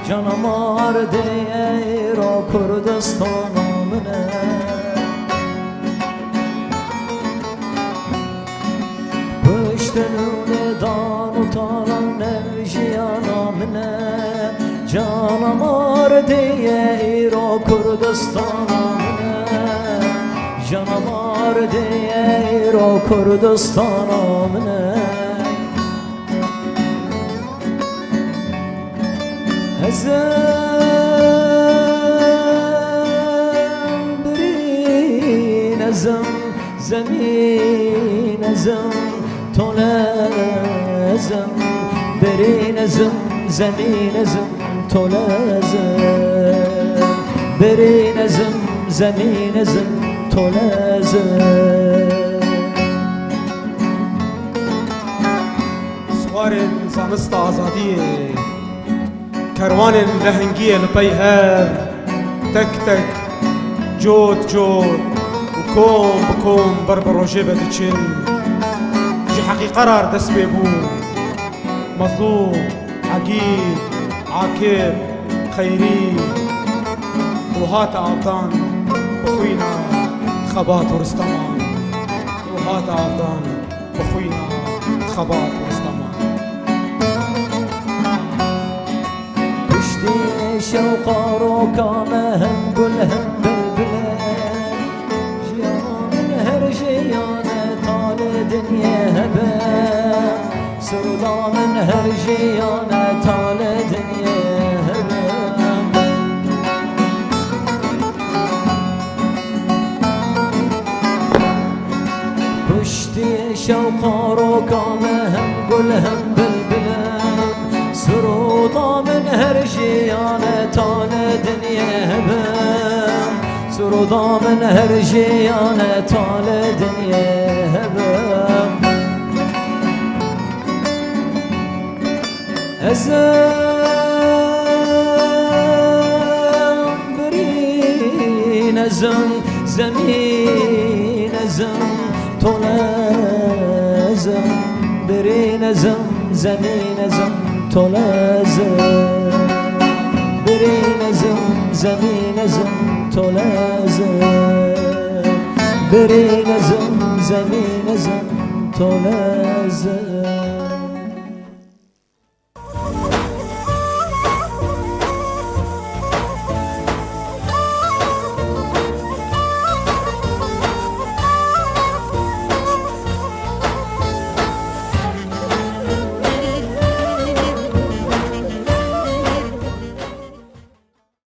cana mardê ye îro Kurdistana min e. Kuştin û lêdan û talan ne jiyana min e, cana mardê ye îro Kurdistana min e, cana mardê ye îro Kurdistana min e. Ez im birîn, ez im zemîn, ez im tole, ez im birîn, ez im zemîn, ez im tole, ez im birîn, ez im zemîn, ez im tole, ez im. Karên zanista azadiyê, kerwanên lehengiyê li pey hev, tek tek, cot cot û kom bi kom ber bi rojê ve diçin. Ji heqî qerar dest pê bû. Mezlûm, Egîd, Akif, Xeyrî û hate avdan bi xwîna Xebat û Risteman û hate avdan bi xwîna Xebat û Risteman. Piştî şewqa roka me hem gul hem bilbil e. Jiyana min her jiyane talê dinyê hebe. Sirda min her jiyane talê dinyê hebe. Piştî şewqa roka me hem gul hem bilbil e. Sirda min her jiyane talê dinyê hebe. Sirda min her jiyane talê dinyê hebe. Ez im birîn, ez im zemîn, ez im tol, ez im birîn, ez im zemîn, ez im tol, ez im birîn, ez im zemîn, ez im tol, ez im birîn, ez im zemîn, ez im tol, ez im